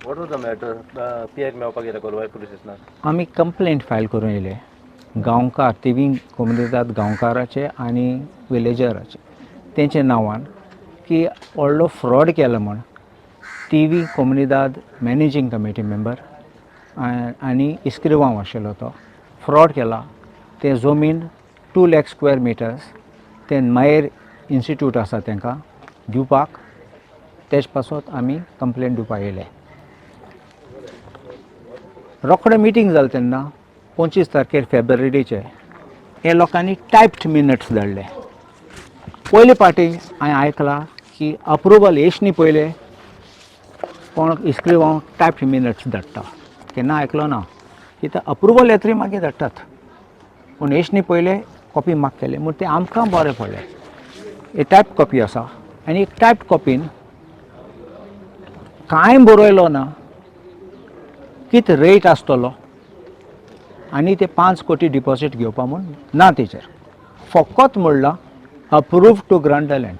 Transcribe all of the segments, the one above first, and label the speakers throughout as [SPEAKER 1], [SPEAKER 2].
[SPEAKER 1] What was the matter? P आयक मेळपाक गेले कोलवाय पुलीस स्टेशनार.
[SPEAKER 2] आमी कंप्लेंट फायल करून येयले गांवकार, थिवीं कोमुनिदाद गांवकाराचे आनी विलेजराचे, तेंच्या नांवान की व्हडलो फ्रॉड केला म्हण थिवीं कोमुनिदाद मॅनेजींग कमिटी मेंबर आनी इस्क्रिवांव आशिल्लो तो फ्रॉड केला. ते जमीन 2 लॅक स्क्वेअर मिटर्स ते मायर इन्स्टिट्यूट आसा तांकां दिवपाक, तेज पासत आमी कंप्लेंट दिवपाक येयले. रोखडें मिटींग जालें तेन्ना 25 तारखेर फेब्रुवारीचे. हे लोकांनी टायप्ड मिनट्स धाडले. पयले पाटी हांवें आयकलां की अप्रुवल येश न्ही पयले कोण इस्क्रिवांव टायप्ड मिनट्स धाडटा. केन्ना आयकलो ना. कित्याक अप्रुवल येतरी मागीर धाडटात, पूण येश न्ही पयले कॉपी माग केले म्हूण तें आमकां बरें पडलें. हे टायप कॉपी आसा आनी एक टायप कॉपीन कांय बरयलो ना, कित रेट आसतलो आनी ते 5 कोटी डिपॉजीट घेवपा म्हूण ना. तेचेर फकत म्हणलां approve to grant the land.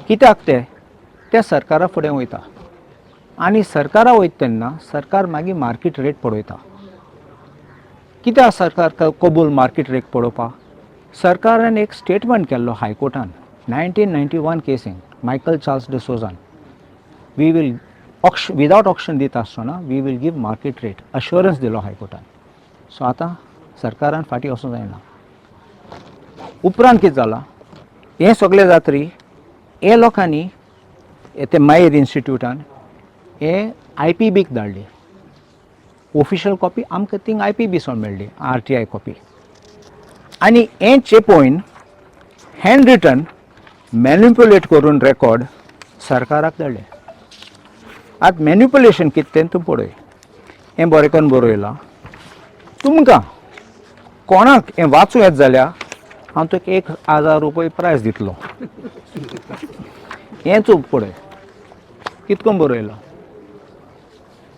[SPEAKER 2] कित्याक ते ते सरकारा फुडें वयता आनी सरकारा वयता तेन्ना सरकार मागीर मार्केट रेट पळयता. कित्याक सरकार कबूल मार्केट रेट पळोवपाक? सरकारान एक स्टेटमेंट केल्लो हायकोर्टान 1991 केसीन, मायकल चार्ल्स डिसोजान, we will auction, without auction दिता आसतना we will give market rate, assurance दिलो हायकोर्टान. सो आतां सरकारान फाटीं वचूंक जायना. उपरांत कितें जालां, हें सगळें जातरी हे लोकांनी ते मायर इन्स्टिट्यूटान हे I P बीक धाडली ऑफिशियल कॉपी. आमकां थिंग I P बी सोन मेळ्ळी आरटीआय कॉपी आनी हें चेपोवन हँड रिटन मॅनिप्युलेट करून रेकॉर्ड सरकाराक धाडलें. आतां मॅनिप्युलेशन कितें तें तूं पळय. हें बरें करून बरयलां. तुमकां कोणाक हें वाचूं येत जाल्यार हांव तुका 1000 रुपया प्रायज दितलो. हें चूक पळय कितको बरयलां,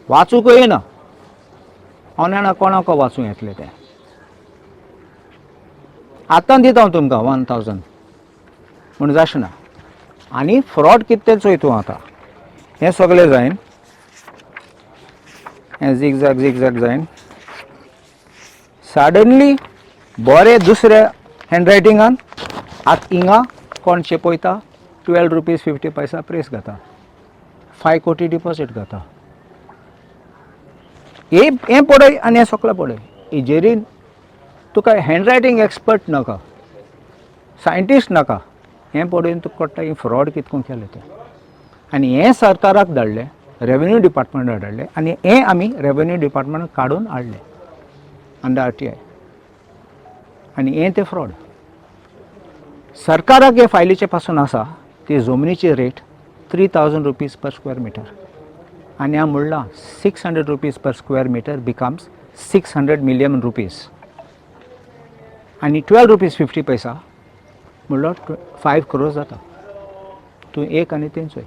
[SPEAKER 2] वाचूंक येना. हांव जाणा कोणाक वाचूं येतलें तें. आतां दिता हांव तुमकां 1000 म्हूण जाशना. आनी फ्रॉड कितें तें चोय तूं. आतां हें सगळें जायन, हें झिगझॅग झिगझॅग जायन, सडनली बरें दुसऱ्या हँडरायटिंगान आतां हिंगा कोण चेपयता, 12 रुपीज 50 पैसा प्रेस घाता, 5 कोटी डिपॉजीट घाता. हे हें पळय आनी हें सगळें पळय. हेजेरी तुका हँडरायटींग एक्सपर्ट नाका, सायंटिस्ट नाका. हें पळोवन तुका कळटा ही फ्रॉड कितको केलें तें. आनी हें सरकाराक धाडलें, रेवेन्यू डिपार्टमेंटाक धाडलें आनी हें आमी रेवेन्यू डिपार्टमेंटाक काडून हाडलें अंडर आरटीआय. आनी हें तें फ्रॉड सरकाराक हे फायलीचे पासून आसा. ती जमनीची rate ₹3000 per square meter आनी हांव म्हणलां ₹600 per square meter becomes ₹600 million आनी 12 रुपीज 50 पैसा म्हणलो 5 क्रोर्स जाता. तूं एक आनी तीन चोय.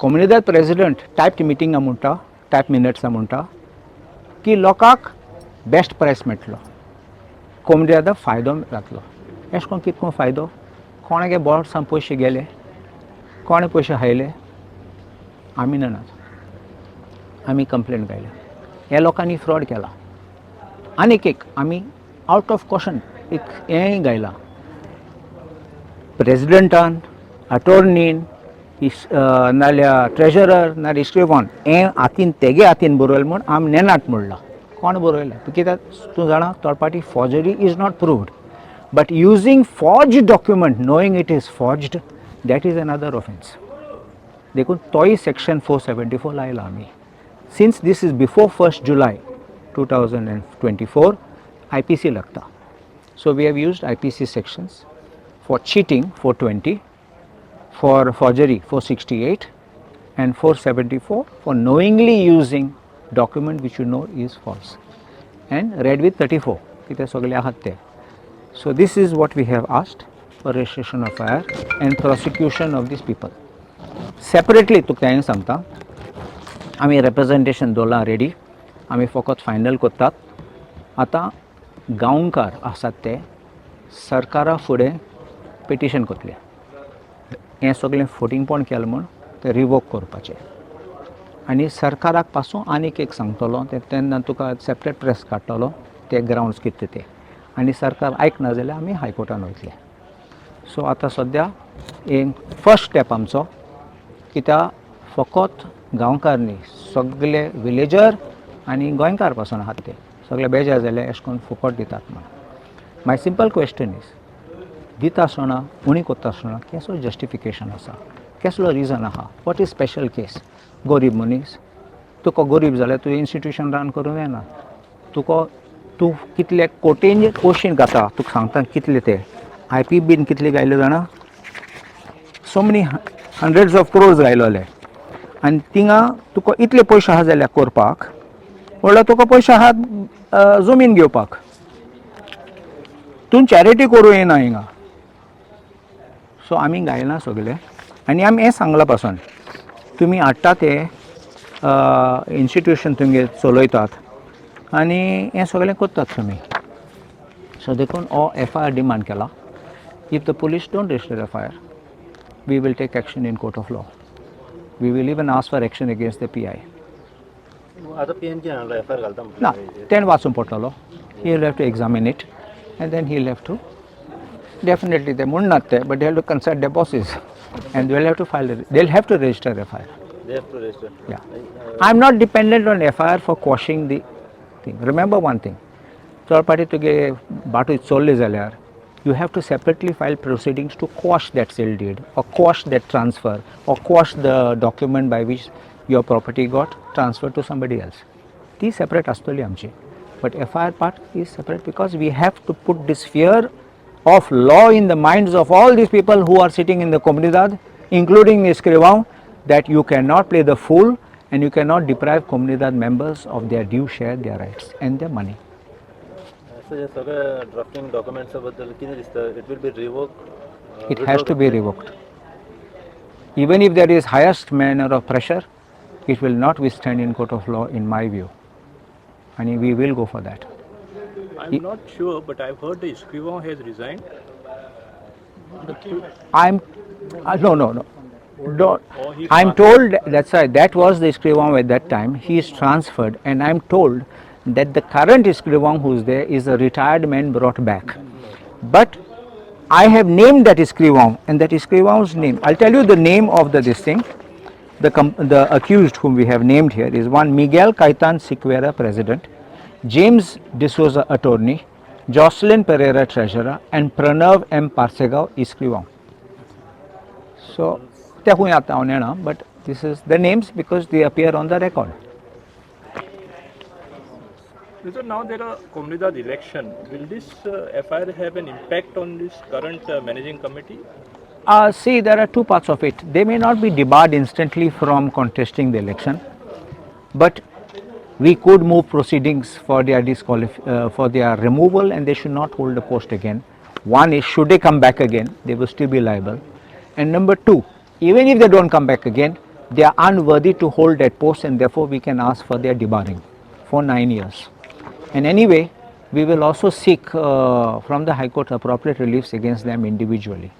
[SPEAKER 2] कोमुनिदाद प्रेजिडंट टायप्ड मिटिंगा म्हणटा, टायप मिनट्सां म्हणटा की लोकांक बेस्ट प्रायस मेळटलो, कोमुनिदादाक फायदो जातलो. एशें करून कितें करून फायदो? कोणागे बोल्सान पयशे गेले, कोणे पयशे खायले आमी जाणात. आमी कंप्लेन घायल्या, ह्या लोकांनी फ्रॉड केला. आनीक एक आमी आवट ऑफ कॉशन एक हेंय घायलां. प्रेजिडंटान, अटोर्नीन, नाल्यार ट्रेजरर, नाल्यार इस्क्रिवान हें हातीन, तेगे हातीन बरयलें म्हूण आमी नेनात म्हणलां. कोण बरयलें कित्याक तूं जाणा, थोडे पाटी forgery is not proved, but using forged document knowing it is forged, that is another offence. देखून तोय सेक्शन 474 लायला आमी. Since this is before 1st July 2024, IPC लागता. So we have used IPC sections for cheating 420, for forgery 468 and 474 for knowingly using document which you know is false and read with 34 कितें सगळे आहात ते. So this is what we have asked for, registration of FIR and prosecution of these people. Separately तुका हांवें सांगता, आमी representation दवरलां ready, आमी फकत फायनल करतात. आतां गांवकार आसात ते सरकारा फुडें पिटिशन करतले, हें सगळें फोटिंगपण केलें म्हूण तें रिवोक करपाचें. आनी सरकाराक पासून आनीक एक सांगतलो ते तेन्ना तुका सेपरेट प्रेस काडटलो ते ग्रावंड्स कितें ते आनी सरकार आयकना जाल्यार आमी हायकोर्टान वयतले. सो आतां सद्या एक फर्स्ट स्टेप आमचो, कित्याक फकत गांवकार न्ही, सगळे विलेजर आनी गोंयकार पासून आहात, ते सगळे बेजार जाले अशें करून फुकट दितात म्हणून. माय सिंपल क्वेश्चन is, दिता आसतना, उणी कोत्ता आसतना केसलो जस्टिफिकेशन आसा, केसलो रिजन आहा? What is special case? गरीब मनीस तुका, गरीब जाल्यार तुवें इन्स्टिट्यूशन रन करूंक जायना तुका. तूं कितले कोटींनी क्वेश्चन घाता, तुका सांगता कितले ते I P been कितले गायले जाणा, so many hundreds of crores गायलोले. आनी थिंगा तुका इतले पयशे आहा जाल्यार करपाक, म्हणल्यार तुका पयशे आहात जमीन घेवपाक, तूं चॅरिटी करूं येना हिंगा. सो आमी गायला सगळे आनी आमी हें सांगलां पासून, तुमी हाडटा ते इन्स्टिट्यूशन तुमगे चलयतात आनी हें सगळें करतात तुमी. सो देखून हो एफ I R demand केला. If the police don't register FIR, we will take action in court of law. We will even ask for action against the PI.
[SPEAKER 1] आतां पी एन कितें सांगला, एफ I R घालता
[SPEAKER 2] ना.
[SPEAKER 1] म्हटलें?
[SPEAKER 2] तेणें वाचूंक पडटलो. He will have to examine it and then he will have to definitely, ते म्हणनात ते, but they have to consult the bosses and they will have to file, they will have to register FIR.
[SPEAKER 1] They have to register.
[SPEAKER 2] Yeah. I am not dependent on FIR for quashing the thing. Remember one thing, चड पाटी तुगे बाटू चोरली जाल्यार you have to separately file proceedings to quash that sale deed or quash that transfer or quash the document by which your property got transferred to somebody else. ती separate आसतली आमची, but FIR part is separate because we have to put this fear of law in the minds of all these people who are sitting in the comunidad, including the escribao, that you cannot play the fool and you cannot deprive comunidad members of their due share, their rights and their money.
[SPEAKER 1] असं हे सगळ्या drafting डॉक्युमेंट्सा बद्दल कितें दिसता, it will be revoke?
[SPEAKER 2] It has to be revoked. Even if there is highest manner of pressure, it will not withstand in court of law in my view. And we will go for that.
[SPEAKER 3] I'm not sure, but I've heard the Escrivão has resigned.
[SPEAKER 2] I'm no. Don't.
[SPEAKER 3] Or he
[SPEAKER 2] I'm told that's right. That was the escrivão at that time. He is transferred, and I'm told that the current escrivão who's there is a retired man brought back. But I have named that escrivão, and that escrivão's name. I'll tell you the name of the this thing. The accused whom we have named here is one Miguel Kaitan Siqueira, president, James D'Souza, attorney, Jocelyn Pereira, treasurer, and Pranav M. Parsegaon, escrivão. So, ते खंय आतां हांव नेणा, but this is the names because they appear on the record.
[SPEAKER 3] So now there are Comunidad election. Will this FIR have an impact on this current managing committee?
[SPEAKER 2] See, there are two parts of it. They may not be debarred instantly from contesting the election, but we could move proceedings for their removal, and they should not hold the post again. One is, should they come back again, they will still be liable. And number two, even if they don't come back again, they are unworthy to hold that post, and therefore we can ask for their debarring for 9 years. And anyway, we will also seek from the High Court appropriate reliefs against them individually.